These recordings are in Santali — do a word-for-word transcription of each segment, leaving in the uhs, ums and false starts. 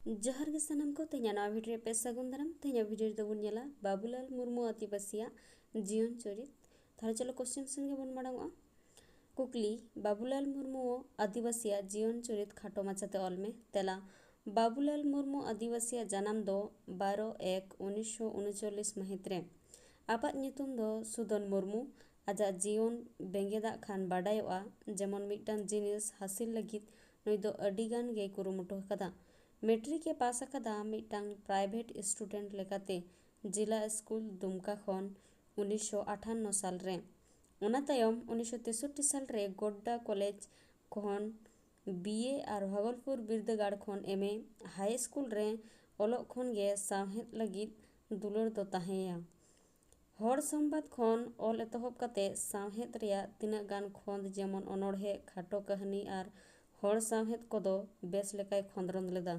ᱡᱚᱦᱟᱨ ᱜᱮ ᱥᱟᱱᱟᱢ ᱠᱚ, ᱛᱮᱦᱮᱧᱟᱜ ᱱᱚᱣᱟ ᱵᱷᱤᱰᱤᱭᱳ ᱨᱮ ᱯᱮ ᱥᱟᱹᱜᱩᱱ ᱫᱟᱨᱟᱢ᱾ ᱛᱮᱦᱮᱧᱟᱜ ᱵᱷᱤᱰᱤᱭᱳ ᱨᱮᱫᱚ ᱵᱚᱱ ᱧᱮᱞᱟ ᱵᱟᱵᱩᱞᱟᱞ ᱢᱩᱨᱢᱩ ᱟᱹᱫᱤᱵᱟᱹᱥᱤᱭᱟᱜ ᱡᱤᱭᱚᱱ ᱪᱚᱨᱤᱛ᱾ ᱛᱟᱦᱞᱮ ᱪᱚᱞᱚ ᱠᱚᱥᱪᱮᱱ ᱥᱮᱱ ᱜᱮᱵᱚᱱ ᱢᱟᱲᱟᱝᱚᱜᱼᱟ᱾ ᱠᱩᱠᱞᱤ, ᱵᱟᱵᱩᱞᱟᱞ ᱢᱩᱨᱢᱩ ᱟᱹᱫᱤᱵᱟᱹᱥᱤᱭᱟᱜ ᱡᱤᱭᱚᱱ ᱪᱚᱨᱤᱛ ᱠᱷᱟᱴᱚ ᱢᱟᱪᱷᱟᱛᱮ ᱚᱞ ᱢᱮ᱾ ᱛᱮᱞᱟ, ᱵᱟᱵᱩᱞᱟᱞ ᱢᱩᱨᱢᱩ ᱟᱹᱫᱤᱵᱟᱹᱥᱤᱭᱟᱜ ᱡᱟᱱᱟᱢ ᱫᱚ ᱵᱟᱨᱚ ᱮᱠ ᱩᱱᱤᱥᱥᱚ ᱩᱱᱩᱪᱚᱞᱞᱤᱥ ᱢᱟᱹᱦᱤᱛ ᱨᱮ᱾ ᱟᱯᱟᱜ ᱧᱩᱛᱩᱢ ᱫᱚ ᱥᱩᱫᱚᱱ ᱢᱩᱨᱢᱩ᱾ ᱟᱡᱟᱜ ᱡᱤᱭᱚᱱ ᱵᱮᱸᱜᱮᱫᱟᱜ ᱠᱷᱟᱱ ᱵᱟᱰᱟᱭᱚᱜᱼᱟ, ᱡᱮᱢᱚᱱ ᱢᱤᱫᱴᱟᱝ ᱡᱤᱱᱤᱥ ᱦᱟᱹᱥᱤᱞ ᱞᱟᱹᱜᱤᱫ ᱱᱩᱭ ᱫᱚ ᱟᱹᱰᱤ ᱜᱟᱱ ᱜᱮᱭ ᱠᱩᱨᱩᱢᱩᱴᱩ ᱟᱠᱟᱫᱟ᱾ ᱢᱮᱴᱨᱤᱠ ᱮ ᱯᱟᱥ ᱟᱠᱟᱫᱟ ᱢᱤᱫᱴᱟᱝ ᱯᱨᱟᱭᱵᱷᱮᱴ ᱥᱴᱩᱰᱮᱱᱴ ᱞᱮᱠᱟᱛᱮ ᱡᱤᱞᱟ ᱥᱠᱩᱞ ᱫᱩᱢᱠᱟ ᱠᱷᱚᱱ ᱩᱱᱤᱥᱥᱚ ᱟᱴᱷᱟᱱᱱᱚ ᱥᱟᱞ ᱨᱮ᱾ ᱚᱱᱟ ᱛᱟᱭᱚᱢ ᱩᱱᱤᱥᱥᱚ ᱛᱮᱥᱚᱴᱴᱤ ᱥᱟᱞ ᱨᱮ ᱜᱳᱰᱰᱟ ᱠᱚᱞᱮᱡᱽ ᱠᱷᱚᱱ ᱵᱤ ᱮ ᱟᱨ ᱵᱷᱟᱜᱚᱞᱯᱩᱨ ᱵᱤᱨᱫᱟᱹᱜᱟᱲ ᱠᱷᱚᱱ ᱮᱢ ᱮ᱾ ᱦᱟᱭ ᱥᱠᱩᱞ ᱨᱮ ᱚᱞᱚᱜ ᱠᱷᱚᱱ ᱜᱮ ᱥᱟᱶᱦᱮᱫ ᱞᱟᱹᱜᱤᱫ ᱫᱩᱞᱟᱹᱲ ᱫᱚ ᱛᱟᱦᱮᱸᱭᱟ᱾ ᱦᱚᱲ ᱥᱚᱢᱵᱟᱫ ᱠᱷᱚᱱ ᱚᱞ ᱮᱛᱚᱦᱚᱵ ᱠᱟᱛᱮ ᱥᱟᱶᱦᱮᱫ ᱨᱮᱭᱟᱜ ᱛᱤᱱᱟᱹᱜ ᱜᱟᱱ ᱠᱷᱚᱸᱫ, ᱡᱮᱢᱚᱱ ᱚᱱᱚᱬᱦᱮ, ᱠᱷᱟᱴᱚ ᱠᱟᱹᱦᱱᱤ ᱟᱨ ᱦᱚᱲ ᱥᱟᱶᱦᱮᱫ ᱠᱚᱫᱚ ᱵᱮᱥ ᱞᱮᱠᱟᱭ ᱠᱷᱚᱸᱫᱽᱨᱚᱸᱫᱽ ᱞᱮᱫᱟ᱾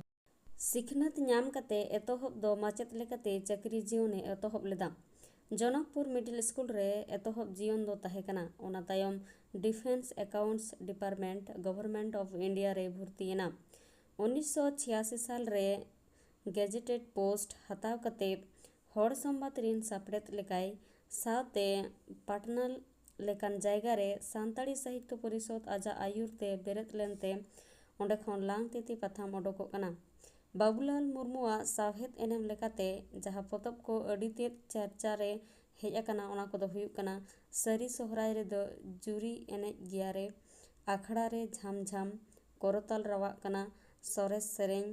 ᱥᱤᱠᱷᱱᱟᱹᱛ ᱧᱟᱢ ᱠᱟᱛᱮ ᱮᱛᱚᱦᱚᱵ ᱫᱚ ᱢᱟᱪᱮᱫ ᱞᱮᱠᱟᱛᱮ ᱪᱟᱹᱠᱨᱤ ᱡᱤᱭᱚᱱᱮ ᱮᱛᱚᱦᱚᱵ ᱞᱮᱫᱟ᱾ ᱡᱚᱱᱚᱠᱯᱩᱨ ᱢᱤᱰᱤᱞ ᱥᱠᱩᱞ ᱨᱮ ᱮᱛᱚᱦᱚᱵ ᱡᱤᱭᱚᱱ ᱫᱚ ᱛᱟᱦᱮᱸ ᱠᱟᱱᱟ᱾ ᱚᱱᱟ ᱛᱟᱭᱚᱢ Defence Accounts Department, Government of India ᱨᱮ ᱵᱷᱚᱨᱛᱤ ᱮᱱᱟ᱾ ᱩᱱᱤᱥᱥᱚ ᱪᱷᱤᱭᱟᱥᱤ ᱥᱟᱞ ᱨᱮ ᱜᱮᱡᱮᱴᱮᱰ ᱯᱳᱥᱴ ᱦᱟᱛᱟᱣ ᱠᱟᱛᱮ ᱦᱚᱲ ᱥᱚᱢᱵᱟᱫ ᱨᱤᱱ ᱥᱟᱯᱲᱮᱫ ᱞᱮᱠᱟᱭ, ᱥᱟᱶᱛᱮ ᱯᱟᱴᱱᱟ ᱞᱮᱠᱟᱱ ᱡᱟᱭᱜᱟ ᱨᱮ ᱥᱟᱱᱛᱟᱲᱤ ᱥᱟᱦᱤᱛᱛᱚ ᱯᱚᱨᱤᱥᱚᱫᱽ ᱟᱡᱟᱜ ᱟᱹᱭᱩᱨ ᱛᱮ ᱵᱮᱨᱮᱫ ᱞᱮᱱᱛᱮ ᱚᱸᱰᱮ ᱠᱷᱚᱱ ᱞᱟᱝᱛᱤᱛᱤ ᱯᱟᱛᱷᱟᱢ ᱚᱰᱚᱠᱚᱜ ᱠᱟᱱᱟ᱾ ᱵᱟᱵᱩᱞᱟᱞ ᱢᱩᱨᱢᱩᱣᱟᱜ ᱥᱟᱶᱦᱮᱫ ᱮᱱᱮᱢ ᱞᱮᱠᱟᱛᱮ ᱡᱟᱦᱟᱸ ᱯᱚᱛᱚᱵ ᱠᱚ ᱟᱹᱰᱤ ᱛᱮᱫ ᱪᱟᱨᱪᱟ ᱨᱮ ᱦᱮᱡ ᱟᱠᱟᱱᱟ, ᱚᱱᱟ ᱠᱚᱫᱚ ᱦᱩᱭᱩᱜ ᱠᱟᱱᱟ ᱥᱟᱹᱨᱤ ᱥᱚᱦᱨᱟᱭ ᱨᱮᱫᱚ ᱡᱩᱨᱤ ᱮᱱᱮᱡ ᱜᱮᱭᱟ ᱨᱮ, ᱟᱠᱷᱲᱟ ᱨᱮ ᱡᱷᱟᱢ ᱡᱷᱟᱢ, ᱠᱚᱨᱚᱛᱟᱞ ᱨᱟᱣᱟᱜ ᱠᱟᱱᱟ, ᱥᱚᱨᱮᱥ ᱥᱮᱨᱮᱧ,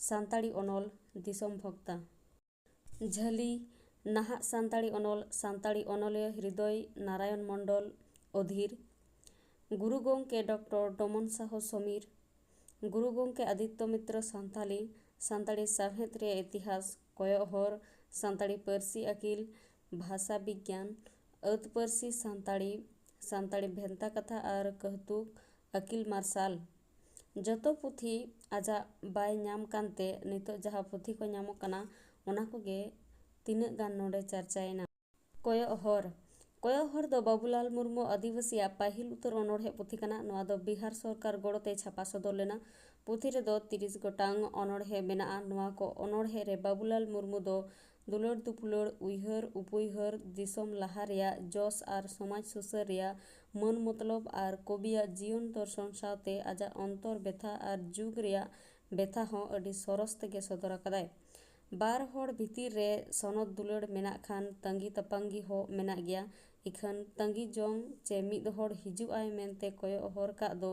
ᱥᱟᱱᱛᱟᱲᱤ ᱚᱱᱚᱞ, ᱫᱤᱥᱚᱢ ᱵᱷᱚᱠᱛᱟ᱾ ᱡᱷᱟᱹᱞᱤ, ᱱᱟᱦᱟᱜ ᱥᱟᱱᱛᱟᱲᱤ ᱚᱱᱚᱞ, ᱥᱟᱱᱛᱟᱲᱤ ᱚᱱᱚᱞᱤᱭᱟᱹ ᱦᱨᱤᱫᱚᱭ ᱱᱟᱨᱟᱭᱚᱱ ᱢᱚᱱᱰᱚᱞ ᱚᱫᱷᱤᱨ, ᱜᱩᱨᱩ ᱜᱚᱢᱠᱮ ᱰᱚᱠᱴᱚᱨ ᱰᱚᱢᱚᱱ ᱥᱟᱦᱚ ᱥᱚᱢᱤᱨ, ᱜᱩᱨᱩ ᱜᱚᱢᱠᱮ ᱟᱫᱤᱛᱛᱚ ᱢᱤᱛᱨᱚ ᱥᱟᱱᱛᱷᱟᱞᱤ, ᱥᱟᱱᱛᱟᱲᱤ ᱥᱟᱶᱦᱮᱫ ᱨᱮᱭᱟᱜ ᱤᱛᱤᱦᱟᱥ, ᱠᱚᱭᱚᱜ ᱦᱚᱨ, ᱥᱟᱱᱛᱟᱲᱤ ᱯᱟᱹᱨᱥᱤ ᱟᱹᱠᱤᱞ, ᱵᱷᱟᱥᱟ ᱵᱤᱜᱽᱜᱟᱱ, ᱟᱹᱛ ᱯᱟᱹᱨᱥᱤ ᱥᱟᱱᱛᱟᱲᱤ, ᱥᱟᱱᱛᱟᱲᱤ ᱵᱷᱮᱱᱛᱟ ᱠᱟᱛᱷᱟ ᱟᱨ ᱠᱟᱹᱦᱛᱩᱠ, ᱟᱹᱠᱤᱞ ᱢᱟᱨᱥᱟᱞ᱾ ᱡᱚᱛᱚ ᱯᱩᱛᱷᱤ ᱟᱡᱟᱜ ᱵᱟᱭ ᱧᱟᱢ ᱠᱟᱱᱛᱮ ᱱᱤᱛᱚᱜ ᱡᱟᱦᱟᱸ ᱯᱩᱛᱷᱤ ᱠᱚ ᱧᱟᱢᱚᱜ ᱠᱟᱱᱟ, ᱚᱱᱟ ᱠᱚᱜᱮ ᱛᱤᱱᱟᱹᱜ ᱜᱟᱱ ᱱᱚᱰᱮ ᱪᱟᱨᱪᱟᱭᱮᱱᱟ᱾ ᱠᱚᱭᱚᱜ ᱦᱚᱨ᱾ ᱠᱚᱭᱚᱜ ᱦᱚᱨ ᱫᱚ ᱵᱟᱵᱩᱞᱟᱞ ᱢᱩᱨᱢᱩ ᱟᱹᱫᱤᱵᱟᱹᱥᱤᱭᱟᱜ ᱯᱟᱹᱦᱤᱞ ᱩᱛᱟᱹᱨ ᱚᱱᱚᱬᱦᱮ ᱯᱩᱛᱷᱤ ᱠᱟᱱᱟ᱾ ᱱᱚᱣᱟ ᱫᱚ ᱵᱤᱦᱟᱨ ᱥᱚᱨᱠᱟᱨ ᱜᱚᱲᱚᱛᱮ ᱪᱷᱟᱯᱟ ᱥᱚᱫᱚᱨ ᱞᱮᱱᱟ᱾ ᱯᱩᱛᱷᱤ ᱨᱮᱫᱚ ᱛᱤᱨᱤᱥ ᱜᱚᱴᱟᱝ ᱚᱱᱚᱬᱦᱮ ᱢᱮᱱᱟᱜᱼᱟ᱾ ᱱᱚᱣᱟ ᱠᱚ ᱚᱱᱚᱬᱦᱮ ᱨᱮ ᱵᱟᱵᱩᱞᱟᱞ ᱢᱩᱨᱢᱩ ᱫᱚ ᱫᱩᱞᱟᱹᱲ ᱫᱩᱯᱩᱞᱟᱹᱲ, ᱩᱭᱦᱟᱹᱨ ᱩᱯᱩᱭᱦᱟᱹᱨ, ᱫᱤᱥᱚᱢ ᱞᱟᱦᱟ ᱨᱮᱭᱟᱜ ᱡᱚᱥ ᱟᱨ ᱥᱚᱢᱟᱡᱽ ᱥᱩᱥᱟᱹᱨ ᱨᱮᱭᱟᱜ ᱢᱟᱹᱱ ᱢᱚᱛᱞᱚᱵ ᱟᱨ ᱠᱚᱵᱤᱭᱟᱜ ᱡᱤᱭᱚᱱ ᱫᱚᱨᱥᱚᱱ ᱥᱟᱶᱛᱮ ᱟᱡᱟᱜ ᱚᱱᱛᱚᱨ ᱵᱮᱛᱷᱟ ᱟᱨ ᱡᱩᱜᱽ ᱨᱮᱭᱟᱜ ᱵᱮᱛᱷᱟ ᱦᱚᱸ ᱟᱹᱰᱤ ᱥᱚᱨᱚᱥ ᱛᱮᱜᱮ ᱥᱚᱫᱚᱨ ᱟᱠᱟᱫᱟᱭ᱾ ᱵᱟᱨ ᱦᱚᱲ ᱵᱷᱤᱛᱤᱨ ᱨᱮ ᱥᱚᱱᱚᱛ ᱫᱩᱞᱟᱹᱲ ᱢᱮᱱᱟᱜ ᱠᱷᱟᱱ ᱛᱟᱺᱜᱤ ᱛᱟᱯᱟᱝᱜᱤ ᱦᱚᱸ ᱢᱮᱱᱟᱜ ᱜᱮᱭᱟ᱾ ᱤᱠᱷᱟᱹᱱ ᱛᱟᱺᱜᱤ ᱡᱚᱝ ᱪᱮ ᱢᱤᱫ ᱦᱚᱲ ᱦᱤᱡᱩᱜ ᱟᱭ ᱢᱮᱱᱛᱮ ᱠᱚᱭᱚᱜ ᱦᱚᱨ ᱠᱟᱜ ᱫᱚ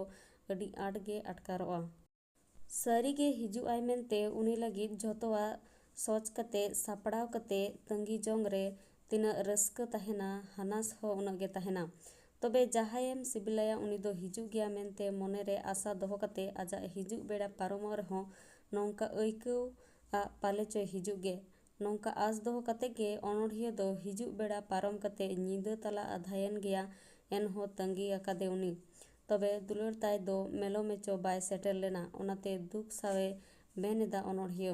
ᱟᱹᱰᱤ ᱟᱸᱴ ᱜᱮ ᱟᱴᱠᱟᱨᱚᱜᱼᱟ᱾ ᱥᱟᱹᱨᱤᱜᱮ ᱦᱤᱡᱩᱜ ᱟᱭ ᱢᱮᱱᱛᱮ ᱩᱱᱤ ᱞᱟᱹᱜᱤᱫ ᱡᱷᱚᱛᱚᱣᱟᱜ ᱥᱚᱪ ᱠᱟᱛᱮ ᱥᱟᱯᱲᱟᱣ ᱠᱟᱛᱮ ᱛᱟᱺᱜᱤ ᱡᱚᱝ ᱨᱮ ᱛᱤᱱᱟᱹᱜ ᱨᱟᱹᱥᱠᱟᱹ ᱛᱟᱦᱮᱱᱟ, ᱦᱟᱱᱟᱥ ᱦᱚᱸ ᱩᱱᱟᱹᱜ ᱜᱮ ᱛᱟᱦᱮᱱᱟ᱾ ᱛᱚᱵᱮ ᱡᱟᱦᱟᱸᱭᱮᱢ ᱥᱤᱵᱤᱞᱟᱭᱟ ᱩᱱᱤ ᱫᱚ ᱦᱤᱡᱩᱜ ᱜᱮᱭᱟ ᱢᱮᱱᱛᱮ ᱢᱚᱱᱮᱨᱮ ᱟᱥᱟ ᱫᱚᱦᱚ ᱠᱟᱛᱮ ᱟᱡᱟᱜ ᱦᱤᱡᱩᱜ ᱵᱮᱲᱟ ᱯᱟᱨᱚᱢᱚᱜ ᱨᱮᱦᱚᱸ ᱱᱚᱝᱠᱟ ᱟᱹᱭᱠᱟᱹᱣ ᱟᱜ ᱯᱟᱞᱮ ᱪᱚᱭ ᱦᱤᱡᱩᱜ ᱜᱮ᱾ ᱱᱚᱝᱠᱟ ᱟᱸᱥ ᱫᱚᱦᱚ ᱠᱟᱛᱮ ᱜᱮ ᱚᱱᱚᱬᱦᱤᱭᱟᱹ ᱫᱚ ᱦᱤᱡᱩᱜ ᱵᱮᱲᱟ ᱯᱟᱨᱚᱢ ᱠᱟᱛᱮ ᱧᱤᱫᱟᱹ ᱛᱟᱞᱟ ᱟᱫᱷᱟᱭᱮᱱ ᱜᱮᱭᱟ, ᱮᱱᱦᱚᱸ ᱛᱟᱺᱜᱤ ᱟᱠᱟᱫᱮ ᱩᱱᱤ᱾ ᱛᱚᱵᱮ ᱫᱩᱞᱟᱹᱲ ᱛᱟᱭ ᱫᱚ ᱢᱮᱞᱚ ᱢᱮᱪᱚ ᱵᱟᱭ ᱥᱮᱴᱮᱨ ᱞᱮᱱᱟ, ᱚᱱᱟᱛᱮ ᱫᱩᱠ ᱥᱟᱶᱮ ᱢᱮᱱ ᱮᱫᱟ ᱚᱱᱚᱬᱦᱤᱭᱟᱹ,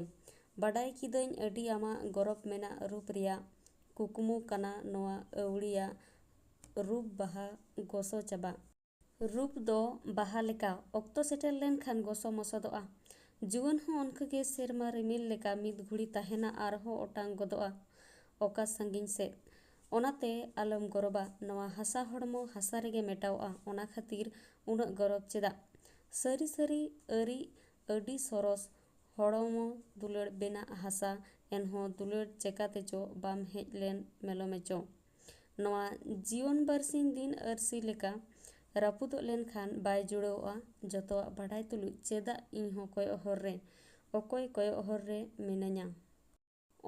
ᱵᱟᱰᱟᱭ ᱠᱤᱫᱟᱹᱧ ᱟᱹᱰᱤ ᱟᱢᱟᱜ ᱜᱚᱨᱚᱵ ᱢᱮᱱᱟᱜ ᱨᱩᱯ ᱨᱮᱭᱟᱜ ᱠᱩᱠᱢᱩ ᱠᱟᱱᱟ ᱱᱚᱣᱟ ᱟᱹᱣᱲᱤᱭᱟᱜ ᱨᱩᱯ ᱵᱟᱦᱟ ᱜᱚᱥᱚ ᱪᱟᱵᱟᱜ᱾ ᱨᱩᱯ ᱫᱚ ᱵᱟᱦᱟ ᱞᱮᱠᱟ, ᱚᱠᱛᱚ ᱥᱮᱴᱮᱨ ᱞᱮᱱᱠᱷᱟᱱ ᱜᱚᱥᱚ ᱢᱚᱥᱚᱫᱚᱜᱼᱟ᱾ ᱡᱩᱣᱟᱹᱱ ᱦᱚᱸ ᱚᱱᱠᱟᱜᱮ ᱥᱮᱨᱢᱟ ᱨᱤᱢᱤᱞ ᱞᱮᱠᱟ ᱢᱤᱫ ᱜᱷᱩᱲᱤ ᱛᱟᱦᱮᱱᱟ ᱟᱨᱦᱚᱸ ᱚᱴᱟᱝ ᱜᱚᱫᱚᱜᱼᱟ ᱚᱠᱟ ᱥᱟᱺᱜᱤᱧ ᱥᱮᱫ᱾ ᱚᱱᱟᱛᱮ ᱟᱞᱚᱢ ᱜᱚᱨᱚᱵᱟ, ᱱᱚᱣᱟ ᱦᱟᱥᱟ ᱦᱚᱲᱢᱚ ᱦᱟᱥᱟ ᱨᱮᱜᱮ ᱢᱮᱴᱟᱣᱚᱜᱼᱟ, ᱚᱱᱟ ᱠᱷᱟᱹᱛᱤᱨ ᱩᱱᱟᱹᱜ ᱜᱚᱨᱚᱵ ᱪᱮᱫᱟᱜ? ᱥᱟᱹᱨᱤ ᱥᱟᱹᱨᱤ ᱟᱹᱨᱤ ᱟᱹᱰᱤ ᱥᱚᱨᱚᱥ ᱦᱚᱲᱢᱚ ᱫᱩᱞᱟᱹᱲ ᱵᱮᱱᱟᱜ ᱦᱟᱥᱟ, ᱮᱱᱦᱚᱸ ᱫᱩᱞᱟᱹᱲ ᱪᱮᱠᱟ ᱛᱮᱪᱚ ᱵᱟᱢ ᱦᱮᱡ ᱞᱮᱱ ᱢᱮᱞᱚ ᱢᱮᱪᱚ᱾ ᱱᱚᱣᱟ ᱡᱤᱭᱚᱱ ᱵᱟᱨᱥᱤᱧ ᱫᱤᱱ ᱟᱹᱨᱥᱤ ᱞᱮᱠᱟ ᱨᱟᱹᱯᱩᱫᱚᱜ ᱞᱮᱱᱠᱷᱟᱱ ᱵᱟᱭ ᱡᱩᱲᱟᱹᱣᱚᱜᱼᱟ᱾ ᱡᱚᱛᱚᱣᱟᱜ ᱵᱟᱰᱟᱭ ᱛᱩᱞᱩᱡ ᱪᱮᱫᱟᱜ ᱤᱧ ᱦᱚᱸ ᱠᱚᱭᱚᱜ ᱦᱚᱨ ᱨᱮ, ᱚᱠᱚᱭ ᱠᱚᱭᱚᱜ ᱦᱚᱨ ᱨᱮ ᱢᱤᱱᱟᱹᱧᱟ?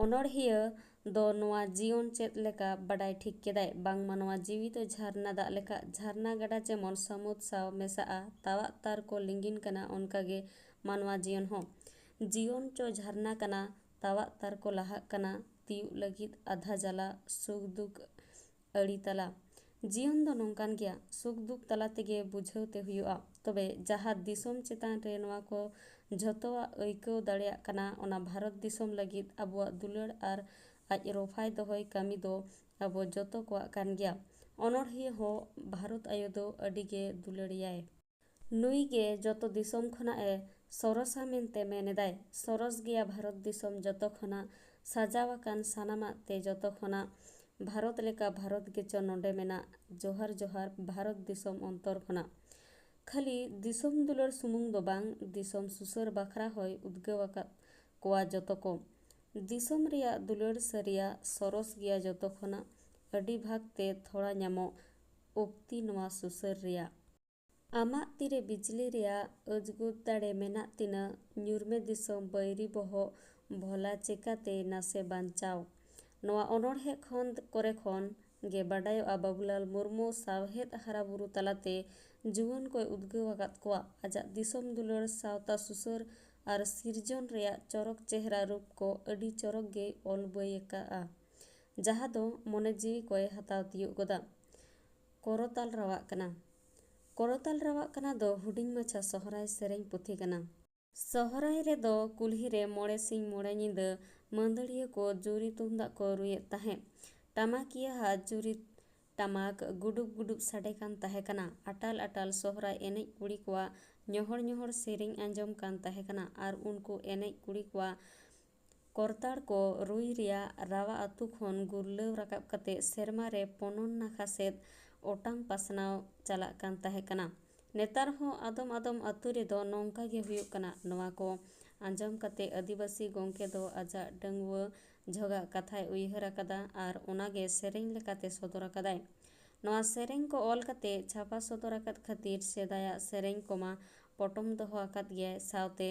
ᱚᱱᱚᱬᱦᱤᱭᱟᱹ ᱫᱚ ᱱᱚᱣᱟ ᱡᱤᱭᱚᱱ ᱪᱮᱫ ᱞᱮᱠᱟ ᱵᱟᱰᱟᱭ ᱴᱷᱤᱠ ᱠᱮᱫᱟᱭ ᱵᱟᱝᱢᱟ ᱱᱚᱣᱟ ᱡᱤᱣᱤ ᱫᱚ ᱡᱷᱟᱨᱱᱟ ᱫᱟᱜ ᱞᱮᱠᱟ, ᱡᱷᱟᱨᱱᱟ ᱜᱟᱰᱟ ᱡᱮᱢᱚᱱ ᱥᱟᱹᱢᱩᱫ ᱥᱟᱶ ᱢᱮᱥᱟᱜᱼᱟ, ᱛᱟᱣᱟᱜ ᱛᱟᱨ ᱠᱚ ᱞᱤᱸᱜᱤᱱ ᱠᱟᱱᱟ, ᱚᱱᱠᱟᱜᱮ ᱢᱟᱱᱣᱟ ᱡᱤᱭᱚᱱ ᱦᱚᱸ᱾ ᱡᱤᱭᱚᱱ ᱪᱚ ᱡᱷᱟᱨᱱᱟ ᱠᱟᱱᱟ, ᱛᱟᱣᱟᱜ ᱛᱟᱨ ᱠᱚ ᱞᱟᱦᱟᱜ ᱠᱟᱱᱟ, ᱛᱤᱭᱩᱜ ᱞᱟᱹᱜᱤᱫ ᱟᱫᱷᱟ ᱡᱟᱞᱟ ᱥᱩᱠ ᱫᱩᱠ ᱟᱹᱲᱤ ᱛᱟᱞᱟ᱾ ᱡᱤᱭᱚᱱ ᱫᱚ ᱱᱚᱝᱠᱟᱱ ᱜᱮᱭᱟ, ᱥᱩᱠ ᱫᱩᱠ ᱛᱟᱞᱟ ᱛᱮᱜᱮ ᱵᱩᱡᱷᱟᱹᱣ ᱛᱮ ᱦᱩᱭᱩᱜᱼᱟ᱾ ᱛᱚᱵᱮ ᱡᱟᱦᱟᱸ ᱫᱤᱥᱚᱢ ᱪᱮᱛᱟᱱ ᱨᱮ ᱱᱚᱣᱟ ᱠᱚ ᱡᱷᱚᱛᱚᱣᱟᱜ ᱟᱹᱭᱠᱟᱹᱣ ᱫᱟᱲᱮᱭᱟᱜ ᱠᱟᱱᱟ, ᱚᱱᱟ ᱵᱷᱟᱨᱚᱛ ᱫᱤᱥᱚᱢ ᱞᱟᱹᱜᱤᱫ ᱟᱵᱚᱣᱟᱜ ᱫᱩᱞᱟᱹᱲ ᱟᱨ ᱟᱡ ᱨᱚᱯᱷᱟᱭ ᱫᱚᱦᱚᱭ ᱠᱟᱹᱢᱤ ᱫᱚ ᱟᱵᱚ ᱡᱚᱛᱚ ᱠᱚᱣᱟᱜ ᱠᱟᱱ ᱜᱮᱭᱟ᱾ ᱚᱱᱚᱬᱦᱤᱭᱟᱹ ᱦᱚᱸ ᱵᱷᱟᱨᱚᱛ ᱟᱭᱳ ᱫᱚ ᱟᱹᱰᱤ ᱜᱮ ᱫᱩᱞᱟᱹᱲᱮᱭᱟᱭ᱾ ᱱᱩᱭ ᱜᱮ ᱡᱚᱛᱚ ᱫᱤᱥᱚᱢ ᱠᱷᱚᱱᱟᱜ ᱮ ᱥᱚᱨᱚᱥᱟ ᱢᱮᱱᱛᱮ ᱢᱮᱱ ᱮᱫᱟᱭ᱾ ᱥᱚᱨᱚᱥ ᱜᱮᱭᱟ ᱵᱷᱟᱨᱚᱛ ᱫᱤᱥᱚᱢ ᱡᱚᱛᱚ ᱠᱷᱚᱱᱟᱜ, ᱥᱟᱡᱟᱣ ᱟᱠᱟᱱ ᱥᱟᱱᱟᱢᱟᱜ ᱛᱮ ᱡᱚᱛᱚ ᱠᱷᱚᱱᱟᱜ᱾ ᱵᱷᱟᱨᱚᱛ ᱞᱮᱠᱟ ᱵᱷᱟᱨᱚᱛ ᱜᱮᱪᱚ ᱱᱚᱰᱮ ᱢᱮᱱᱟᱜ᱾ ᱡᱚᱦᱟᱨ ᱡᱚᱦᱟᱨ ᱵᱷᱟᱨᱚᱛ ᱫᱤᱥᱚᱢ ᱚᱱᱛᱚᱨ ᱠᱷᱚᱱᱟᱜ᱾ ᱠᱷᱟᱹᱞᱤ ᱫᱤᱥᱚᱢ ᱫᱩᱞᱟᱹᱲ ᱥᱩᱢᱩᱝ ᱫᱚ ᱵᱟᱝ, ᱫᱤᱥᱚᱢ ᱥᱩᱥᱟᱹᱨ ᱵᱟᱠᱷᱨᱟ ᱦᱚᱸᱭ ᱩᱫᱽᱜᱟᱹᱣ ᱟᱠᱟᱫ ᱠᱚᱣᱟ ᱡᱚᱛᱚ ᱠᱚ᱾ ᱫᱤᱥᱚᱢ ᱨᱮᱭᱟᱜ ᱫᱩᱞᱟᱹᱲ ᱥᱟᱹᱨᱤᱭᱟᱜ ᱥᱚᱨᱚᱥ ᱜᱮᱭᱟ ᱡᱚᱛᱚ ᱠᱷᱚᱱᱟᱜ᱾ ᱟᱹᱰᱤ ᱵᱷᱟᱜᱽ ᱛᱮ ᱛᱷᱚᱲᱟ ᱧᱟᱢᱚᱜ ᱩᱠᱛᱤ ᱱᱚᱣᱟ ᱥᱩᱥᱟᱹᱨ ᱨᱮᱭᱟᱜ᱾ ᱟᱢᱟᱜ ᱛᱤᱨᱮ ᱵᱤᱡᱽᱞᱤ ᱨᱮᱭᱟᱜ ᱟᱹᱡᱽᱜᱩᱫ ᱫᱟᱲᱮ ᱢᱮᱱᱟᱜ ᱛᱤᱱᱟᱹᱜ, ᱧᱩᱨᱢᱮ ᱫᱤᱥᱚᱢ ᱵᱟᱹᱭᱨᱤ ᱵᱚᱦᱚᱜ ᱵᱷᱚᱞᱟ ᱪᱮᱠᱟᱛᱮ ᱱᱟᱥᱮ ᱵᱟᱧᱪᱟᱣ᱾ ᱱᱚᱣᱟ ᱚᱱᱚᱬᱦᱮ ᱠᱷᱚᱸᱫ ᱠᱚᱨᱮ ᱠᱷᱚᱱ ᱜᱮ ᱵᱟᱰᱟᱭᱚᱜᱼᱟ, ᱵᱟᱵᱩᱞᱟᱞ ᱢᱩᱨᱢᱩ ᱥᱟᱶᱦᱮᱫ ᱦᱟᱨᱟᱵᱩᱨᱩ ᱛᱟᱞᱟᱛᱮ ᱡᱩᱣᱟᱹᱱ ᱠᱚᱭ ᱩᱫᱽᱜᱟᱹᱣ ᱟᱠᱟᱫ ᱠᱚᱣᱟ᱾ ᱟᱡᱟᱜ ᱫᱤᱥᱚᱢ ᱫᱩᱞᱟᱹᱲ, ᱥᱟᱶᱛᱟ ᱥᱩᱥᱟᱹᱨ ᱟᱨ ᱥᱤᱨᱡᱚᱱ ᱨᱮᱭᱟᱜ ᱪᱚᱨᱚᱠ ᱪᱮᱦᱨᱟ ᱨᱩᱯ ᱠᱚ ᱟᱹᱰᱤ ᱪᱚᱨᱚᱠ ᱜᱮᱭ ᱚᱞ ᱵᱟᱹᱭ ᱟᱠᱟᱫᱼᱟ, ᱡᱟᱦᱟᱸ ᱫᱚ ᱢᱚᱱᱮ ᱡᱤᱣᱤ ᱠᱚᱭ ᱦᱟᱛᱟᱣ ᱛᱤᱭᱳᱜ ᱜᱚᱫᱟ᱾ ᱠᱚᱨᱚᱛᱟᱞ ᱨᱟᱣᱟᱜ ᱠᱟᱱᱟ᱾ ᱠᱚᱨᱚᱛᱟᱞ ᱨᱟᱣᱟᱜ ᱠᱟᱱᱟ ᱫᱚ ᱦᱩᱰᱤᱧ ᱢᱟᱪᱷᱟ ᱥᱚᱦᱨᱟᱭ ᱥᱮᱨᱮᱧ ᱯᱩᱛᱷᱤ ᱠᱟᱱᱟ᱾ ᱥᱚᱦᱨᱟᱭ ᱨᱮᱫᱚ ᱠᱩᱞᱦᱤ ᱨᱮ ᱢᱚᱬᱮ ᱥᱤᱧ ᱢᱚᱬᱮ ᱧᱤᱫᱟᱹ ᱢᱟᱹᱫᱟᱹᱲᱤᱭᱟᱹ ᱠᱚ ᱡᱩᱨᱤ ᱛᱩᱢᱫᱟᱜ ᱠᱚ ᱨᱩᱭᱮᱫ ᱛᱟᱦᱮᱸᱫ᱾ ᱴᱟᱢᱟᱠᱤᱭᱟᱹ ᱦᱟᱜ ᱡᱩᱨᱤ ᱴᱟᱢᱟᱠ ᱜᱩᱰᱩᱵ ᱜᱩᱰᱩᱵ ᱥᱟᱰᱮ ᱠᱟᱱ ᱛᱟᱦᱮᱸ ᱠᱟᱱᱟ᱾ ᱟᱴᱟᱞ ᱟᱴᱟᱞ ᱥᱚᱦᱨᱟᱭ ᱮᱱᱮᱡ ᱠᱩᱲᱤ ᱠᱚᱣᱟᱜ ᱧᱚᱦᱚᱲ ᱧᱚᱦᱚᱲ ᱥᱮᱨᱮᱧ ᱟᱸᱡᱚᱢ ᱠᱟᱱ ᱛᱟᱦᱮᱸ ᱠᱟᱱᱟ ᱟᱨ ᱩᱱᱠᱩ ᱮᱱᱮᱡ ᱠᱩᱲᱤ ᱠᱚᱣᱟᱜ ᱠᱚᱨᱛᱟᱲ ᱠᱚ ᱨᱩᱭ ᱨᱮᱭᱟᱜ ᱨᱟᱣᱟ ᱟᱹᱛᱩ ᱠᱷᱚᱱ ᱜᱩᱨᱞᱟᱹᱣ ᱨᱟᱠᱟᱵ ᱠᱟᱛᱮ ᱥᱮᱨᱢᱟ ᱨᱮ ᱯᱚᱱᱚᱱ ᱱᱟᱠᱷᱟ ᱥᱮᱫ ᱚᱴᱟᱝ ᱯᱟᱥᱱᱟᱣ ᱪᱟᱞᱟᱜ ᱠᱟᱱ ᱛᱟᱦᱮᱸ ᱠᱟᱱᱟ᱾ ᱱᱮᱛᱟᱨ ᱦᱚᱸ ᱟᱫᱚᱢ ᱟᱫᱚᱢ ᱟᱹᱛᱩ ᱨᱮᱫᱚ ᱱᱚᱝᱠᱟ ᱜᱮ ᱦᱩᱭᱩᱜ ᱠᱟᱱᱟ᱾ ᱱᱚᱣᱟ ᱠᱚ ᱟᱸᱡᱚᱢ ᱠᱟᱛᱮ ᱟᱹᱫᱤᱵᱟᱹᱥᱤ ᱜᱚᱢᱠᱮ ᱫᱚ ᱟᱡᱟᱜ ᱰᱟᱺᱜᱩᱣᱟᱹ ᱡᱷᱚᱜᱟᱜ ᱠᱟᱛᱷᱟᱭ ᱩᱭᱦᱟᱹᱨ ᱟᱠᱟᱫᱟ ᱟᱨ ᱚᱱᱟ ᱜᱮ ᱥᱮᱨᱮᱧ ᱞᱮᱠᱟᱛᱮ ᱥᱚᱫᱚᱨ ᱟᱠᱟᱫᱟᱭ᱾ ᱱᱚᱣᱟ ᱥᱮᱨᱮᱧ ᱠᱚ ᱚᱞ ᱠᱟᱛᱮ ᱪᱷᱟᱯᱟ ᱥᱚᱫᱚᱨ ᱟᱠᱟᱫ ᱠᱷᱟᱹᱛᱤᱨ ᱥᱮᱫᱟᱭᱟᱜ ᱥᱮᱨᱮᱧ ᱠᱚᱢᱟ ᱯᱚᱴᱚᱢ ᱫᱚᱦᱚ ᱟᱠᱟᱫ ᱜᱮᱭᱟᱭ, ᱥᱟᱶᱛᱮ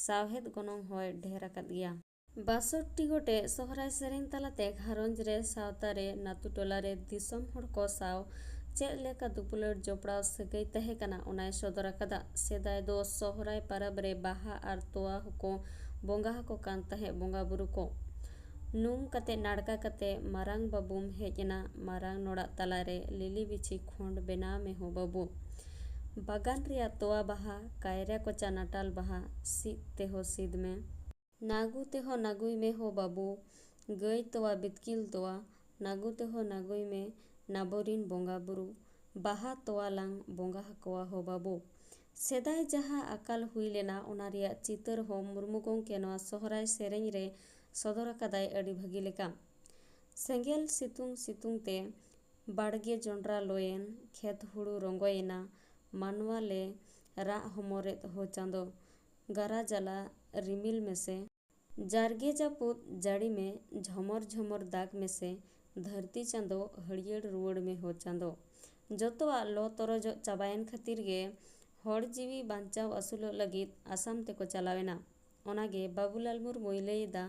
ᱥᱟᱶᱦᱮᱫ ᱜᱚᱱᱚᱝ ᱦᱚᱸᱭ ᱰᱷᱮᱨ ᱟᱠᱟᱫ ᱜᱮᱭᱟ᱾ ᱵᱟᱥᱚᱴᱴᱤ ᱜᱚᱴᱮᱡ ᱥᱚᱦᱨᱟᱭ ᱥᱮᱨᱮᱧ ᱛᱟᱞᱟᱛᱮ ᱜᱷᱟᱨᱚᱸᱡᱽ ᱨᱮ, ᱥᱟᱶᱛᱟ ᱨᱮ, ᱱᱟᱛᱩ ᱴᱚᱞᱟ ᱨᱮ, ᱫᱤᱥᱚᱢ ᱦᱚᱲ ᱠᱚ ᱥᱟᱶ ᱪᱮᱫ ᱞᱮᱠᱟ ᱫᱩᱯᱩᱞᱟᱹᱲ ᱡᱚᱯᱲᱟᱣ ᱥᱟᱹᱜᱟᱹᱭ ᱛᱟᱦᱮᱸ ᱠᱟᱱᱟ, ᱚᱱᱟᱭ ᱥᱚᱫᱚᱨ ᱟᱠᱟᱫᱟ᱾ ᱥᱮᱫᱟᱭ ᱫᱚ ᱥᱚᱦᱨᱟᱭ ᱯᱟᱨᱟᱵᱽ ᱨᱮ ᱵᱟᱦᱟ ᱟᱨ ᱛᱚᱣᱟ ᱦᱚᱸᱠᱚ ᱵᱚᱸᱜᱟ ᱟᱠᱚ ᱠᱟᱱ ᱛᱟᱦᱮᱸᱫ ᱵᱚᱸᱜᱟ ᱵᱩᱨᱩ ᱠᱚ᱾ ᱱᱩᱢ ᱠᱟᱛᱮ ᱱᱟᱲᱠᱟ ᱠᱟᱛᱮ ᱢᱟᱨᱟᱝ ᱵᱟᱹᱵᱩᱢ ᱦᱮᱡ ᱮᱱᱟ, ᱢᱟᱨᱟᱝ ᱱᱚᱲᱟᱜ ᱛᱟᱞᱟᱨᱮ ᱞᱤᱞᱤ ᱵᱤᱪᱷᱤ ᱠᱷᱚᱸᱰ ᱵᱮᱱᱟᱣ ᱢᱮ ᱦᱳ ᱵᱟᱹᱵᱩ᱾ ᱵᱟᱜᱟᱱ ᱨᱮᱭᱟᱜ ᱛᱚᱣᱟ ᱵᱟᱦᱟ, ᱠᱟᱭᱨᱟ ᱠᱚᱪᱟ ᱱᱟᱴᱟᱞ ᱵᱟᱦᱟ, ᱥᱤᱫ ᱛᱮᱦᱚᱸ ᱥᱤᱫ ᱢᱮ᱾ ᱱᱟᱜᱩ ᱛᱮᱦᱚᱸ ᱱᱟᱜᱩᱭ ᱢᱮ ᱦᱳ ᱵᱟᱹᱵᱩ, ᱜᱟᱹᱭ ᱛᱚᱣᱟ ᱵᱤᱛᱠᱤᱞ ᱛᱚᱣᱟ, ᱱᱟᱜᱩ ᱛᱮᱦᱚᱸ ᱱᱟᱜᱩᱭ ᱢᱮ, ᱱᱟᱵᱚᱨᱤᱱ ᱵᱚᱸᱜᱟ ᱵᱩᱨᱩ, ᱵᱟᱦᱟ ᱛᱚᱣᱟ ᱞᱟᱝ ᱵᱚᱸᱜᱟ ᱟᱠᱚᱣᱟ ᱦᱳ ᱵᱟᱹᱵᱩ᱾ ᱥᱮᱫᱟᱭ ᱡᱟᱦᱟᱸ ᱟᱠᱟᱞ ᱦᱩᱭ ᱞᱮᱱᱟ, ᱚᱱᱟ ᱨᱮᱭᱟᱜ ᱪᱤᱛᱟᱹᱨ ᱦᱚᱸ ᱢᱩᱨᱢᱩ ᱜᱚᱢᱠᱮ ᱱᱚᱣᱟ ᱥᱚᱦᱨᱟᱭ ᱥᱮᱨᱮᱧ ᱨᱮ ᱥᱚᱫᱚᱨ ᱟᱠᱟᱫᱟᱭ ᱟᱹᱰᱤ ᱵᱷᱟᱹᱜᱤ ᱞᱮᱠᱟ᱾ ᱥᱮᱸᱜᱮᱞ ᱥᱤᱛᱩᱝ ᱥᱤᱛᱩᱝ ᱛᱮ ᱵᱟᱲᱜᱮ ᱡᱚᱸᱰᱨᱟ ᱞᱚᱭᱮᱱ, ᱠᱷᱮᱛ ᱦᱩᱲᱩ ᱨᱚᱸᱜᱚᱭᱮᱱᱟ, ᱢᱟᱱᱣᱟ ᱞᱮ ᱨᱟᱜ ᱦᱚᱢᱚᱨᱮᱫ ᱦᱳ ᱪᱟᱸᱫᱚ, ᱜᱟᱨᱟ ᱡᱟᱞᱟ ᱨᱤᱢᱤᱞ ᱢᱮᱥᱮ, ᱡᱟᱨᱜᱮ ᱡᱟᱹᱯᱩᱫ ᱡᱟᱹᱲᱤ ᱢᱮ, ᱡᱷᱚᱢᱚᱨ ᱡᱷᱚᱢᱚᱨ ᱫᱟᱜᱽ ᱢᱮᱥᱮ, ᱫᱷᱟᱹᱨᱛᱤ ᱪᱟᱸᱫᱚ ᱦᱟᱹᱨᱭᱟᱹᱲ ᱨᱩᱣᱟᱹᱲ ᱢᱮ ᱦᱳ ᱪᱟᱸᱫᱚ᱾ ᱡᱚᱛᱚᱣᱟᱜ ᱞᱚ ᱛᱚᱨᱚᱡᱚᱜ ᱪᱟᱵᱟᱭᱮᱱ ᱠᱷᱟᱹᱛᱤᱨ ᱜᱮ ᱦᱚᱲ ᱡᱤᱣᱤ ᱵᱟᱧᱪᱟᱣ ᱟᱹᱥᱩᱞᱚᱜ ᱞᱟᱹᱜᱤᱫ ᱟᱥᱟᱢ ᱛᱮᱠᱚ ᱪᱟᱞᱟᱣᱮᱱᱟ᱾ ᱚᱱᱟᱜᱮ ᱵᱟᱹᱵᱩᱞᱟᱞ ᱢᱩᱨᱢᱩᱭ ᱞᱟᱹᱭ ᱮᱫᱟ,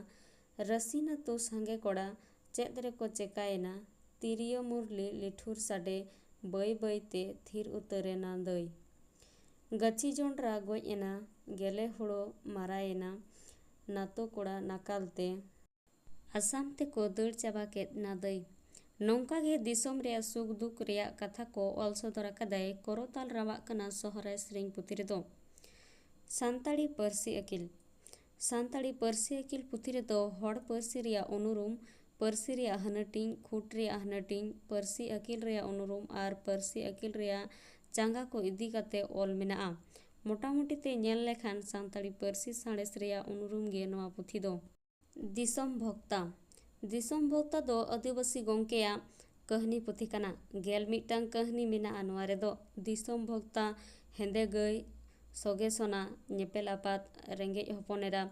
ᱨᱟᱹᱥᱤᱱ ᱟᱹᱛᱩ ᱥᱟᱸᱜᱮ ᱠᱚᱲᱟ ᱪᱮᱫ ᱨᱮᱠᱚ ᱪᱮᱠᱟᱭᱮᱱᱟ, ᱛᱤᱨᱭᱳ ᱢᱩᱨᱞᱤ ᱞᱤᱴᱷᱩᱨ ᱥᱟᱰᱮ ᱵᱟᱹᱭ ᱵᱟᱹᱭ ᱛᱮ ᱛᱷᱤᱨ ᱩᱛᱟᱹᱨ ᱮᱱᱟ ᱫᱟᱹᱭ᱾ ᱜᱟᱹᱪᱷᱤ ᱡᱚᱸᱰᱨᱟ ᱜᱚᱡ ᱮᱱᱟ, ᱜᱮᱞᱮ ᱦᱳᱲᱳ ᱢᱟᱨᱟᱭᱮᱱᱟ, ᱱᱟᱛᱳ ᱠᱚᱲᱟ ᱱᱟᱠᱟᱞ ᱛᱮ ᱟᱥᱟᱢ ᱛᱮᱠᱚ ᱫᱟᱹᱲ ᱪᱟᱵᱟ ᱠᱮᱫ ᱱᱟ ᱫᱟᱹᱭ᱾ ᱱᱚᱝᱠᱟ ᱜᱮ ᱫᱤᱥᱚᱢ ᱨᱮᱭᱟᱜ ᱥᱩᱠ ᱫᱩᱠ ᱨᱮᱭᱟᱜ ᱠᱟᱛᱷᱟ ᱠᱚ ᱚᱞ ᱥᱚᱫᱚᱨ ᱟᱠᱟᱫᱟᱭ ᱠᱚᱨᱚᱛᱟᱞ ᱨᱟᱣᱟᱜ ᱠᱟᱱᱟ ᱥᱚᱦᱨᱟᱭ ᱥᱮᱨᱮᱧ ᱯᱩᱛᱷᱤ ᱨᱮᱫᱚ᱾ ᱥᱟᱱᱛᱟᱲᱤ ᱯᱟᱹᱨᱥᱤ ᱟᱹᱠᱤᱞ᱾ ᱥᱟᱱᱛᱟᱲᱤ ᱯᱟᱹᱨᱥᱤ ᱟᱹᱠᱤᱞ ᱯᱩᱛᱷᱤ ᱨᱮᱫᱚ ᱦᱚᱲ ᱯᱟᱹᱨᱥᱤ ᱨᱮᱭᱟᱜ ᱩᱱᱩᱨᱩᱢ, ᱯᱟᱹᱨᱥᱤ ᱨᱮᱭᱟᱜ ᱦᱟᱹᱱᱟᱹᱴᱤᱧ, ᱠᱷᱩᱸᱴ ᱨᱮᱭᱟᱜ ᱦᱟᱹᱱᱟᱹᱴᱤᱧ, ᱯᱟᱹᱨᱥᱤ ᱟᱹᱠᱤᱞ ᱨᱮᱭᱟᱜ ᱩᱱᱩᱨᱩᱢ ᱟᱨ ᱯᱟᱹᱨᱥᱤ ᱟᱹᱠᱤᱞ ᱨᱮᱭᱟᱜ ᱪᱟᱸᱜᱟ ᱠᱚ ᱤᱫᱤ ᱠᱟᱛᱮ ᱚᱞ ᱢᱮᱱᱟᱜᱼᱟ᱾ ᱢᱚᱴᱟᱢᱩᱴᱤ ᱛᱮ ᱧᱮᱞ ᱞᱮᱠᱷᱟᱱ ᱥᱟᱱᱛᱟᱲᱤ ᱯᱟᱹᱨᱥᱤ ᱥᱟᱬᱮᱥ ᱨᱮᱭᱟᱜ ᱩᱱᱩᱨᱩᱢ ᱜᱮ ᱱᱚᱣᱟ ᱯᱩᱛᱷᱤ ᱫᱚ᱾ ᱫᱤᱥᱚᱢ ᱵᱷᱚᱠᱛᱟ᱾ ᱫᱤᱥᱚᱢ ᱵᱷᱚᱠᱛᱟ ᱫᱚ ᱟᱹᱫᱤᱵᱟᱹᱥᱤ ᱜᱚᱢᱠᱮᱭᱟᱜ ᱠᱟᱹᱦᱱᱤ ᱯᱩᱛᱷᱤ ᱠᱟᱱᱟ᱾ ᱜᱮᱞ ᱢᱤᱫᱴᱟᱝ ᱠᱟᱹᱦᱱᱤ ᱢᱮᱱᱟᱜᱼᱟ ᱱᱚᱣᱟ ᱨᱮᱫᱚ᱾ ᱫᱤᱥᱚᱢ ᱵᱷᱚᱠᱛᱟ, ᱦᱮᱸᱫᱮ ᱜᱟᱹᱭ, ᱥᱚᱜᱮ ᱥᱚᱱᱟ, ᱧᱮᱯᱮᱞ ᱟᱯᱟᱛ, ᱨᱮᱸᱜᱮᱡ ᱦᱚᱯᱚᱱ ᱮᱨᱟ,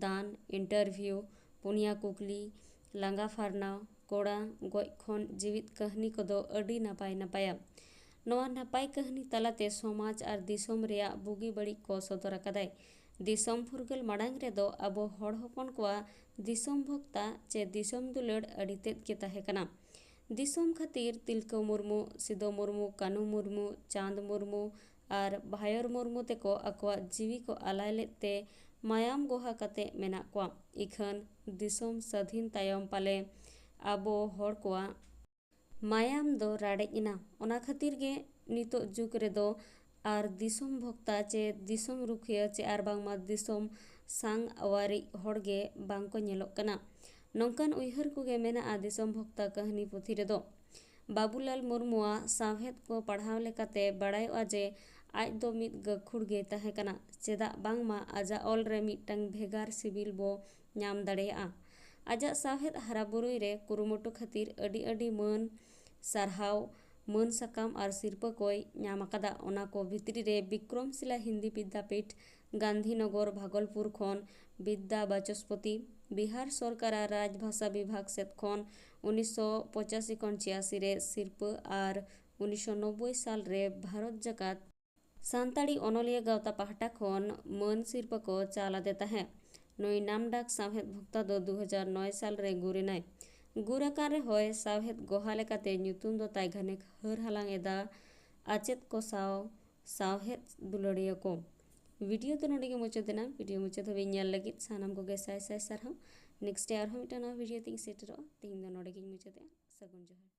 ᱫᱟᱱ, ᱤᱱᱴᱟᱨᱵᱷᱤᱭᱩ, ᱯᱩᱱᱭᱟ ᱠᱩᱠᱞᱤ, ᱞᱟᱸᱜᱟ ᱯᱷᱟᱨᱱᱟᱣ, ᱠᱚᱲᱟ ᱜᱚᱡ ᱠᱷᱚᱱ ᱡᱤᱣᱤᱫ ᱠᱟᱹᱦᱱᱤ ᱠᱚᱫᱚ ᱟᱹᱰᱤ ᱱᱟᱯᱟᱭ ᱱᱟᱯᱟᱭᱟ᱾ ᱱᱚᱣᱟ ᱱᱟᱯᱟᱭ ᱠᱟᱹᱦᱱᱤ ᱛᱟᱞᱟᱛᱮ ᱥᱚᱢᱟᱡᱽ ᱟᱨ ᱫᱤᱥᱚᱢ ᱨᱮᱭᱟᱜ ᱵᱩᱜᱤ ᱵᱟᱹᱲᱤᱡ ᱠᱚ ᱥᱚᱫᱚᱨ ᱟᱠᱟᱫᱟᱭ᱾ ᱫᱤᱥᱚᱢ ᱯᱷᱩᱨᱜᱟᱹᱞ ᱢᱟᱲᱟᱝ ᱨᱮᱫᱚ ᱟᱵᱚ ᱦᱚᱲ ᱦᱚᱯᱚᱱ ᱠᱚᱣᱟᱜ ᱫᱤᱥᱚᱢ ᱵᱷᱚᱠᱛᱟ ᱪᱮ ᱫᱤᱥᱚᱢ ᱫᱩᱞᱟᱹᱲ ᱟᱹᱰᱤ ᱛᱮᱫ ᱜᱮ ᱛᱟᱦᱮᱸ ᱠᱟᱱᱟ᱾ ᱫᱤᱥᱚᱢ ᱠᱷᱟᱹᱛᱤᱨ ᱛᱤᱞᱠᱟᱹ ᱢᱩᱨᱢᱩ, ᱥᱤᱫᱚ ᱢᱩᱨᱢᱩ, ᱠᱟᱹᱱᱩ ᱢᱩᱨᱢᱩ, ᱪᱟᱸᱫᱽ ᱢᱩᱨᱢᱩ ᱟᱨ ᱵᱷᱟᱭᱚᱨ ᱢᱩᱨᱢᱩ ᱛᱮᱠᱚ ᱟᱠᱚᱣᱟᱜ ᱡᱤᱣᱤ ᱠᱚ ᱟᱞᱟᱭ ᱞᱮᱫ ᱛᱮ ᱢᱟᱭᱟᱢ ᱜᱚᱦᱟ ᱠᱟᱛᱮ ᱢᱮᱱᱟᱜ ᱠᱚᱣᱟ᱾ ᱤᱠᱷᱟᱹᱱ ᱫᱤᱥᱚᱢ ᱥᱟᱹᱫᱷᱤᱱ ᱛᱟᱭᱚᱢ ᱯᱟᱞᱮ ᱟᱵᱚ ᱦᱚᱲ ᱠᱚᱣᱟᱜ ᱢᱟᱭᱟᱢ ᱫᱚ ᱨᱟᱲᱮᱡ ᱮᱱᱟ᱾ ᱚᱱᱟ ᱠᱷᱟᱹᱛᱤᱨ ᱜᱮ ᱱᱤᱛᱚᱜ ᱡᱩᱜᱽ ᱨᱮᱫᱚ ᱟᱨ ᱫᱤᱥᱚᱢ ᱵᱷᱚᱠᱛᱟ ᱪᱮ ᱫᱤᱥᱚᱢ ᱨᱩᱠᱷᱤᱭᱟᱹ ᱪᱮ ᱟᱨ ᱵᱟᱝᱢᱟ ᱫᱤᱥᱚᱢ ᱥᱟᱝ ᱟᱣᱟᱨᱤᱡ ᱦᱚᱲ ᱜᱮ ᱵᱟᱝ ᱠᱚ ᱧᱮᱞᱚᱜ ᱠᱟᱱᱟ᱾ ᱱᱚᱝᱠᱟᱱ ᱩᱭᱦᱟᱹᱨ ᱠᱚᱜᱮ ᱢᱮᱱᱟᱜᱼᱟ ᱫᱤᱥᱚᱢ ᱵᱷᱚᱠᱛᱟ ᱠᱟᱹᱦᱱᱤ ᱯᱩᱛᱷᱤ ᱨᱮᱫᱚ᱾ ᱵᱟᱵᱩᱞᱟᱞ ᱢᱩᱨᱢᱩᱣᱟᱜ ᱥᱟᱶᱦᱮᱫ ᱠᱚ ᱯᱟᱲᱦᱟᱣ ᱞᱮᱠᱟᱛᱮ ᱵᱟᱲᱟᱭᱚᱜᱼᱟ ᱡᱮ ᱟᱡ ᱫᱚ ᱢᱤᱫ ᱜᱟᱹᱠᱷᱩᱲ ᱜᱮᱭ ᱛᱟᱦᱮᱸ ᱠᱟᱱᱟ, ᱪᱮᱫᱟᱜ ᱵᱟᱝᱢᱟ ᱟᱡᱟᱜ ᱚᱞ ᱨᱮ ᱢᱤᱫᱴᱟᱝ ᱵᱷᱮᱜᱟᱨ ᱥᱤᱵᱤᱞ ᱵᱚ ᱧᱟᱢ ᱫᱟᱲᱮᱭᱟᱜᱼᱟ᱾ ᱟᱡᱟᱜ ᱥᱟᱶᱦᱮᱫ ᱦᱟᱨᱟᱵᱩᱨᱩᱭ ᱨᱮ ᱠᱩᱨᱩᱢᱩᱴᱩ ᱠᱷᱟᱹᱛᱤᱨ ᱟᱹᱰᱤ ᱟᱹᱰᱤ ᱢᱟᱹᱱ, ᱥᱟᱨᱦᱟᱣ, ᱢᱟᱹᱱ ᱥᱟᱠᱟᱢ ᱟᱨ ᱥᱤᱨᱯᱟᱹ ᱠᱚᱭ ᱧᱟᱢ ᱟᱠᱟᱫᱟ᱾ ᱚᱱᱟ ᱠᱚ ᱵᱷᱤᱛᱨᱤ ᱨᱮ ᱵᱤᱠᱨᱚᱢᱥᱤᱞᱟ ᱦᱤᱱᱫᱤ ᱵᱤᱫᱽᱫᱟᱯᱤᱴ, ᱜᱟᱱᱫᱷᱤᱱᱚᱜᱚᱨ, ᱵᱷᱟᱜᱚᱞᱯᱩᱨ ᱠᱷᱚᱱ ᱵᱤᱫᱽᱫᱟ ᱵᱟᱪᱚᱥᱯᱚᱛᱤ, ᱵᱤᱦᱟᱨ ᱥᱚᱨᱠᱟᱨᱟᱜ ᱨᱟᱡᱽᱵᱷᱟᱥᱟ ᱵᱤᱵᱷᱟᱜᱽ ᱥᱮᱫ ᱠᱷᱚᱱ ᱩᱱᱤᱥᱥᱚ ᱯᱚᱸᱪᱟᱥᱤ ᱠᱷᱚᱱ ᱪᱷᱤᱭᱟᱥᱤ ᱨᱮ ᱥᱤᱨᱯᱟᱹ ᱟᱨ ᱩᱱᱤᱥᱥᱚ ᱱᱚᱵᱵᱳᱭ ᱥᱟᱞ ᱨᱮ ᱵᱷᱟᱨᱚᱛ ᱡᱟᱠᱟᱛ ᱥᱟᱱᱛᱟᱲᱤ ᱚᱱᱚᱞᱤᱭᱟᱹ ᱜᱟᱶᱛᱟ ᱯᱟᱦᱴᱟ ᱠᱷᱚᱱ ᱢᱟᱹᱱ ᱥᱤᱨᱯᱟᱹ ᱠᱚ ᱪᱟᱞ ᱟᱫᱮ ᱛᱟᱦᱮᱸᱫ᱾ ᱱᱩᱭ ᱱᱟᱢᱰᱟᱠ ᱥᱟᱶᱦᱮᱫ ᱵᱷᱚᱠᱛᱟ ᱫᱚ ᱫᱩ ᱦᱟᱡᱟᱨ ᱱᱚᱭ ᱥᱟᱞ ᱨᱮ ᱜᱩᱨ ᱮᱱᱟᱭ᱾ ᱜᱩᱨ ᱟᱠᱟᱱ ᱨᱮᱦᱚᱸᱭ ᱥᱟᱶᱦᱮᱫ ᱜᱚᱦᱟ ᱞᱮᱠᱟᱛᱮ ᱧᱩᱛᱩᱢ ᱫᱚ ᱛᱟᱭ ᱜᱷᱟᱱᱮ ᱦᱟᱹᱨ ᱦᱟᱞᱟᱝ ᱮᱫᱟ ᱟᱪᱮᱫ ᱠᱚ ᱥᱟᱶ ᱥᱟᱶᱦᱮᱫ ᱫᱩᱞᱟᱹᱲᱤᱭᱟᱹ ᱠᱚ᱾ ᱵᱷᱤᱰᱤᱭᱳ ᱫᱚ ᱱᱚᱰᱮ ᱜᱮ ᱢᱩᱪᱟᱹᱫ ᱮᱱᱟ᱾ ᱵᱷᱤᱰᱤᱭᱳ ᱢᱩᱪᱟᱹᱫ ᱦᱟᱹᱵᱤᱡ ᱧᱮᱞ ᱞᱟᱹᱜᱤᱫ ᱥᱟᱱᱟᱢ ᱠᱚᱜᱮ ᱥᱟᱭ ᱥᱟᱭ ᱥᱟᱨᱦᱟᱣ᱾ ᱱᱮᱠᱥᱴ ᱰᱮ ᱟᱨᱦᱚᱸ ᱢᱤᱫᱴᱟᱝ ᱱᱟᱣᱟ ᱵᱷᱤᱰᱤᱭᱳ ᱛᱤᱧ ᱥᱮᱴᱮᱨᱚᱜᱼᱟ᱾ ᱛᱮᱦᱮᱧ ᱫᱚ ᱱᱚᱰᱮ ᱜᱤᱧ ᱢᱩᱪᱟᱹᱫᱮᱜᱼᱟ᱾ ᱥᱟᱹᱜᱩᱱ ᱡᱚᱦᱟᱨ᱾